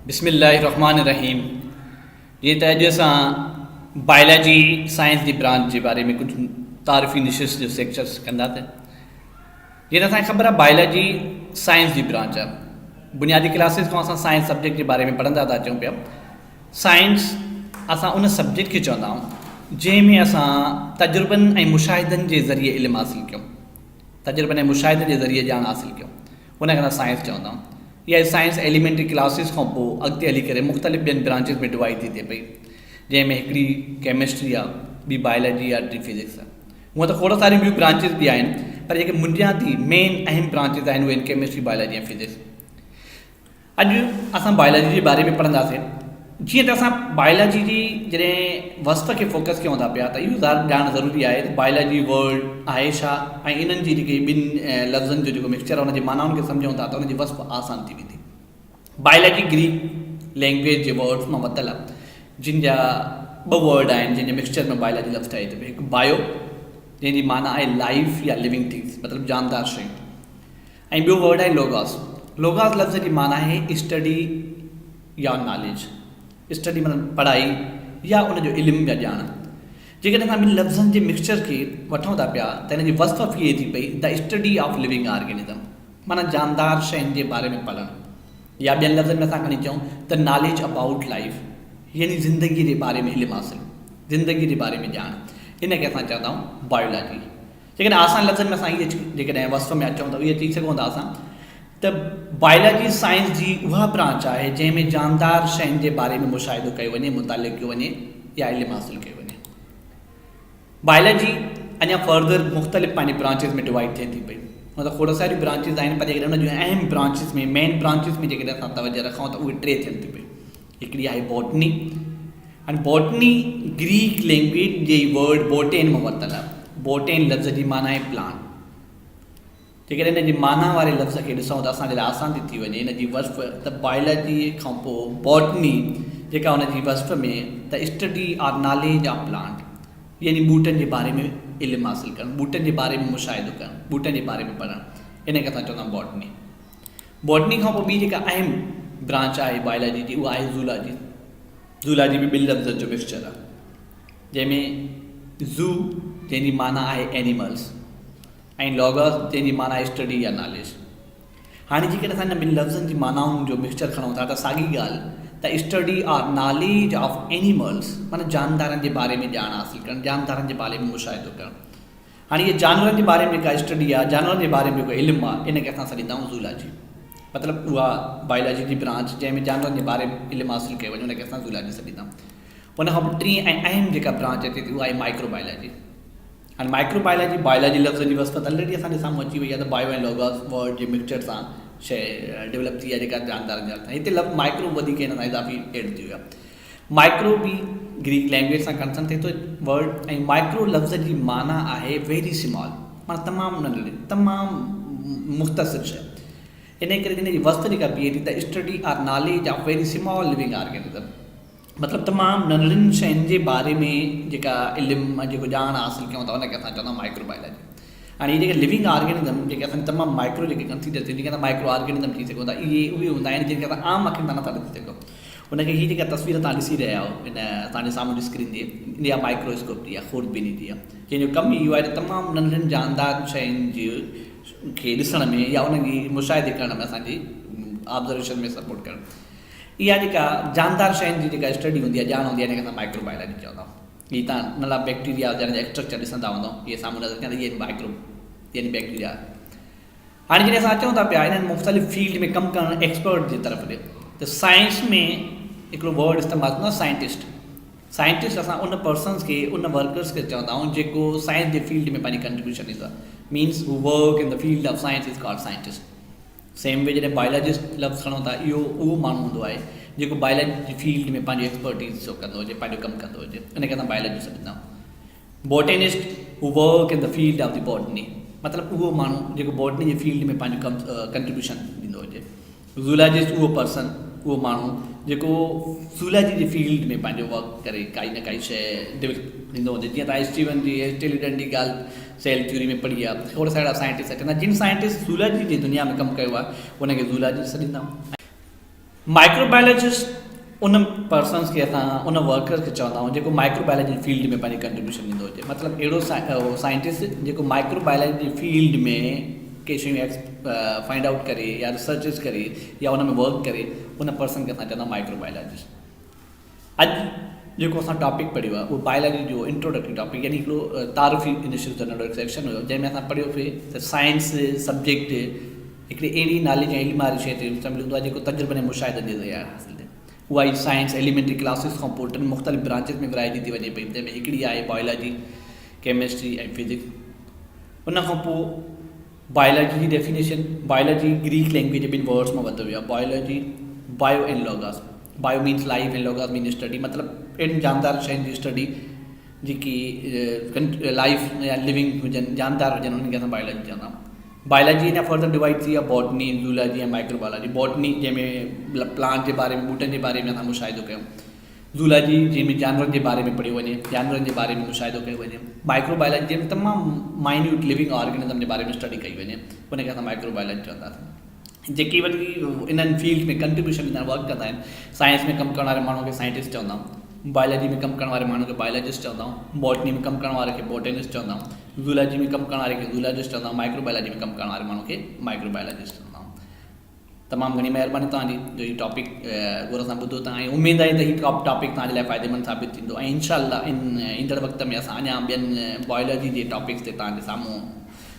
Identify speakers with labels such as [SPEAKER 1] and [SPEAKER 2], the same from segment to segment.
[SPEAKER 1] بسم الله الرحمٰن الرحيم جيئن ته اڄ اسان بائلاجي سائنس جي برانچ جي باري ۾ ڪجهه تعارفي نشست جو سيڪچرس ڪنداسين. جيئن ته اسان کي خبر آهي بائلاجي سائنس جي برانچ آهي. بنيادي ڪلاسز کان اسان سائنس سبجيڪٽ جي باري ۾ پڙهندا ٿا اچون پيا. سائنس اسان ان سبجيڪٽ کي چوندا آهيون جنهن ۾ اسان تجربن ۽ مشاهدن جي ذريعي علم حاصل ڪيون. تجربن ۽ مشاهدن جي ذريعي ڄاڻ حاصل ڪيون. ان کي اسان سائنس چوندا آهيون. اها سائنس ايليمينٽري ڪلاسز کان پوء اڳتي هلي ڪري مختلف ٻين برانچز ۾ ڊوائيڊ ٿي ٿئي پئي. جنهن ۾ هڪڙي ڪيمسٽري آهي، ٻي بائلاجي آهي، ٽين فزڪس آهي. هونء ته کوڙ ساريون ٻيون برانچز به آهن پر جيڪي بنيادي مين اهم برانچز آهن اهي آهن ڪيمسٽري، بائلاجي ۽ فزڪس. اڄ اسان بائلاجي جي باري ۾ پڙهنداسين. جيئن ته اسان بائلاجي جي جڏهن وصف کي فوڪس ڪيون ٿا پيا ته اهو ڄاڻڻ ضروري آهي ته بائلاجي ورڊ آهي ڇا ۽ انهن جي جيڪي ٻن لفظن جو جيڪو مڪسچر آهي ان جي معنائن کي سمجهون ٿا ته ان جي وصف آسان ٿي ويندي. بائلاجي گريڪ لينگويج جي ورڊز مان ورتل آهي جن جا ٻه ورڊ آهن جن جي مڪسچر ۾ بائلاجي لفظ ٺهي ٿو پيو. هڪ بايو جنهن جي معنيٰ آهي لائيف يا لونگ ٿنگس مطلب جاندار شيون. ۽ ٻيو ورڊ آهي لوگاس. لوگاس لفظ جي معنيٰ آهي اسٽڊي يا ناليج. اسٽڊي مطلب پڙهائي يا ان جو علم يا ڄاڻ. جيڪڏهن اسان ٻن لفظن جي مڪسچر کي وٺون ٿا پيا ته ان جي وصف ٿئي ٿي پئي The study of living organism معنيٰ جاندار شين جي باري ۾ پڙهڻ يا ٻين لفظن ۾ اسان کڻي چئون ته ناليج ابائوٽ لائيف يعني زندگي جي باري ۾ علم حاصل، زندگي جي باري ۾ ڄاڻ. ان کي اسان چوندا آهيون بايولاجي. جيڪڏهن آسان لفظن ۾ اسان هيء جيڪڏهن وصف ۾ اچون ته اهو چئي سگهون ٿا اسان ته بائلاجي سائنس جي اها برانچ آهي جنهن ۾ جاندار شين جي باري ۾ مشاهدو ڪيو وڃي، مطالعو ڪيو وڃي يا علم حاصل ڪيو وڃي. بائلاجي اڃا فرڌر مختلف پنهنجي برانچز ۾ ڊوائيڊ ٿئي ٿي پئي. هونء ته کوڙ ساريون برانچز آهن پر جيڪڏهن ان جون اهم برانچز ۾ مين برانچز ۾ جيڪڏهن اسان توجه رکون ته اهي ٽي ٿين ٿيون پيون. هڪڙي آهي بوٽني هاڻي بوٽني گريڪ لينگويج جي ورڊ بوٽين مان ورتل آهي. بوٽين لفظ جي معنيٰ آهي پلانٽ. جيڪڏهن ان جي معنيٰ واري لفظ کي ڏسون ته اسان جي لاء آسان ٿي ٿي وڃي ان جي وصف ته بائلاجي کان پوء بوٽني جيڪا ان جي وصف ۾ ته study or knowledge of plant يعني ٻوٽن جي باري ۾ علم حاصل ڪرڻ، ٻوٽن جي باري ۾ مشاهدو ڪرڻ، ٻوٽن جي باري ۾ پڙهڻ ان کي اسان چوندا آهيون بوٽني. بوٽني کان پوء ٻي جيڪا اهم برانچ آهي بائلاجي جي اها آهي زولاجي. زولاجي به ٻن لفظن جو مڪسچر آهي جنهن ۾ زو جنهن جي معنيٰ آهي اينيملز ۽ لوگوس جنهن جي معنيٰ آهي اسٽڊي يا ناليج. هاڻي جيڪڏهن اسان انهن ٻن لفظن جي معنائن جو مڪسچر کڻون ٿا ته ساڳي ڳالهه ته study or knowledge of animals معنيٰ جاندارن جي باري ۾ ڄاڻ حاصل ڪرڻ، جاندارن جي باري ۾ مشاهدو ڪرڻ. هاڻي اهي جانورن جي باري ۾ جيڪا اسٽڊي آهي، جانورن جي باري ۾ جيڪو علم آهي، ان کي اسان سڏيندا آهيون زولاجي. مطلب اها بائلاجي جي برانچ جنهن ۾ جانورن جي باري ۾ علم حاصل ڪيو وڃي ان کي اسان زولاجي سڏيندا آهيون. ان کان پوء ٽين ۽ اهم جيڪا برانچ اچي ٿي اها آهي مائڪرو بائلاجي. هاڻي مائڪرو بائلاجي، بائلاجي لفظ جي وصفت الريڊي اسان جي سامهون اچي وئي آهي ته بايو ۽ لوگوس ورڊ جي مڪسچر سان شيء ڊولپ ٿي آهي جيڪا جاندارن جي حالت سان. هتي لفظ مائڪرو وڌيڪ هن سان اضافي ايڊ ٿي ويو آهي. مائڪرو به گريڪ لينگويج سان ڪنسرن ٿئي ٿو ورڊ ۽ مائڪرو لفظ جي معنيٰ آهي ويري سمال معنيٰ تمام ننڍڙي تمام مختصر شيء انهي ڪري ان جي وصف جيڪا بيهي ٿي ته study or knowledge of very small living organism مطلب تمام ننڍڙين شين جي باري ۾ جيڪا علم ۽ جيڪو ڄاڻ حاصل ڪيون ٿا ان کي اسان چوندا آهيون مائڪرو بائلاجي هاڻي اهي جيڪي لونگ آرگينزم جيڪي اسان تمام مائڪرو جيڪي ڪنسيڊر ٿين جن کي اسان مائڪرو آرگينزم چئي سگهون ٿا اهي اهي هوندا آهن جن کي اسان عام اکين سان نٿا ڏسي سگهون ان کي هي جيڪا تصوير توهان ڏسي رهيا آهيو ان اسان جي سامهون اسڪرين جي اها مائڪرو اسڪوپ جي آهي خوردبيني جي آهي جنهن جو ڪم ئي اهو آهي ته تمام ننڍڙين جاندار شين جي کي ڏسڻ ۾ يا انهن جي مشاهدي ڪرڻ ۾ اسان جي آبزرويشن ۾ سپورٽ ڪرڻ اها جيڪا جاندار شين جي جيڪا اسٽڊي هوندي آهي ڄاڻ هوندي آهي ان کي اسان مائڪرو بائلاجي چوندا آهيون هي تان ننڍڙا بيڪٽيريا جن جا اسٽرڪچر ڏسندا هوندؤ اهي سامهون نظر اچن ٿا اهي مائڪرو يعني بيڪٽيريا هاڻي جڏهن اسان اچون ٿا پيا انهن مختلف فيلڊ ۾ ڪم ڪرڻ ايڪسپرٽ جي طرف ڏي ته سائنس ۾ هڪڙو ورڊ استعمال ٿيندو آهي سائنٽسٽ سائنٽسٽ اسان ان پرسنس کي ان ورڪرس کي چوندا آهيون جيڪو سائنس جي فيلڊ ۾ پنهنجي ڪنٽريبيوشن ڏيندو آهي means who work in the field of science is called scientist same way جڏهن بائلاجسٽ لفظ کڻون ٿا اهو اهو ماڻهو هوندو آهي جيڪو بائلاجي جي فيلڊ ۾ پنهنجو ايڪسپرٽيز شو ڪندو هجي پنهنجو ڪم ڪندو هجي ان کي اسان بائلاجسٽ سڏيندا آهيون botanist who work in the field of the botany مطلب اهو ماڻهو جيڪو بوٽني جي فيلڊ ۾ پنهنجو ڪم ڪنٽريبيوشن ڏيندو هجي. زولاجسٽ اهو پرسن اهو ماڻهو جيڪو زولاجي جي فيلڊ ۾ پنهنجو ورڪ ڪري ڪائي نه ڪائي شيء ڊولپ ڏيندو هجي جيئن ته اسٽيون جي اسٽيليڊن جي ڳالهه سيل ٿيوري ۾ پڙهي آهي کوڙ سارا سائنٽسٽ اچن ٿا جن سائنٽسٽ زولاجي جي دنيا ۾ ڪم ڪيو آهي ان کي زولاجسٽ سڏيندا. مائڪروبايولاجسٽ ان پرسنس کي اسان ان ورڪر کي چوندا آهيون جيڪو مائڪروبايولاجي فيلڊ ۾ پنهنجي ڪنٽريبيوشن ڏيندو هجي مطلب اهڙو سائنٽسٽ جيڪو مائڪروبايولاجي فيلڊ ۾ ڪي شيون فائنڊ آئوٽ ڪري يا ريسرچز ڪري يا ان ۾ ورڪ ڪري ان پرسن کي اسان چوندا آهيون مائڪروبايولاجسٽ. اڄ جيڪو اسان ٽاپڪ پڙهيو آهي اهو بايولاجي جو انٽروڊڪٽري ٽاپڪ يعني هڪڙو تعارفي نشست جو ننڍو هڪ سيڪشن هيو جنهن ۾ اسان پڙهيو پئي ته سائنس سبجيڪٽ هڪڙي اهڙي ناليج ۽ علم واري شيء تي شامل هوندو آهي جيڪو تجربن ۽ مشاهدن جي ذريعي حاصل ٿئي. اها ئي سائنس ايليمينٽري ڪلاسز کان پوء ٽن مختلف برانچز ۾ ورهائجي ٿي وڃي پئي جنهن ۾ هڪڙي آهي بايولاجي، ڪيمسٽري ۽ فزڪس. ان کان پوء بايولاجي جي ڊيفينيشن، بايولاجي گريڪ لينگويج جي ٻن ورڊز مان ورتو ويو آهي biology, bio ۽ logos. Bio means life ۽ logos means study مطلب اهڙين جاندار شين جي اسٽڊي جيڪي لائيف يا لونگ هجن جاندار هجن انهن کي اسان بايولاجي چوندا آهيون. بايولاجي اڃا فرڌر ڊوائيڊ ٿي آهي botany, zoology ۽ micro biology. Botany جنهن ۾ پلانٽ جي باري ۾ ٻوٽن جي باري ۾ اسان مشاهدو ڪيون. زولاجي جنهن ۾ جانورن جي باري ۾ پڙهيو وڃي، جانورن جي باري ۾ مشاهدو ڪيو وڃي. مائڪرو بايولاجي جنهن ۾ تمام مائنيوٽ لونگ آرگنزم جي باري ۾ اسٽڊي ڪئي وڃي ان کي اسان مائڪرو بايولاجي چونداسين. جيڪي وري انهن فيلڊ ۾ ڪنٽريبيوشن ڏيندا آهن ورڪ ڪندا آهن سائنس ۾ ڪم ڪرڻ واري ماڻهو کي سائنٽسٽ چوندا آهيون بايولاجي ۾ ڪم ڪرڻ واري ماڻهو کي بايولاجسٽ چوندا آهيون باٽني ۾ ڪم ڪرڻ واري کي باٽنسٽ چوندا آهيون زولاجي ۾ ڪم ڪرڻ واري کي زولاجسٽ چوندا آهيون مائڪرو بايولاجي ۾ ڪم ڪرڻ واري ماڻهو کي مائڪرو بايولاجسٽ چوندا آهيون تمام گهڻي مهرباني توهان جي جو هي ٽاپڪ غور سان ٻڌو توهان ۽ اميد آهي ته هي ٽاپڪ توهان جي لاء فائديمند ثابت ٿيندو ۽ انشاء الله ان ايندڙ وقت ۾ اسان اڃا ٻين بايولاجي جي ٽاپڪس تي توهان جي سامهون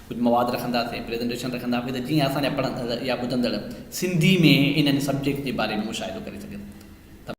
[SPEAKER 1] ڪجهه مواد رکنداسين، پريزنٽيشن رکنداسين ته جيئن اسان جا پڙهندڙ يا ٻڌندڙ سنڌي ۾ انهن سبجيڪٽس جي باري ۾ مشاهدو ڪري سگهن.